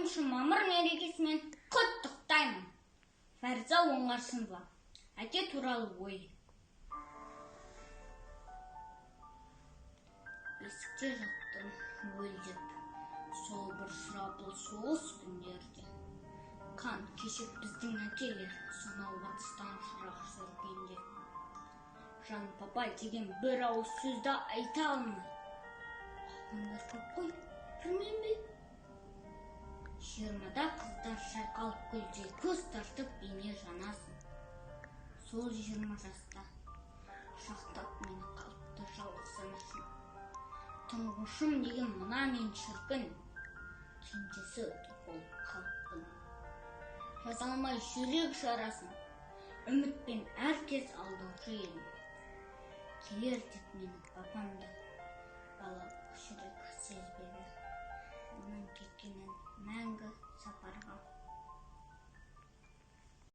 9 мамыр мерекесімен құттықтаймын. Фариза Оңғарсынова. Әке туралы ой. Бесікте жаттым өлдеп, сол бір сұрапыл соғыс күндерде. Қан кешіп біздің әкелер сонау батыстан жырақ жүргенде. Жан папа деген бір ауыз сөзді айта алмай. Қалғандар көп қой, білмеймін бе? 20-да қыздар шайқалып гүлдей көз тартып бейне жанасың. Сол 20 жаста құшақтап мені қалыпты жалғыз анашым. Тұңғышым деген мына мен шіркін, кенжесі болып қалыппын. Жаза алмай жүрек жарасын, үмітпен әркез алдаушы едім. Келер деп мені папам да балалық жүрек сезбеді. Оның кеткенін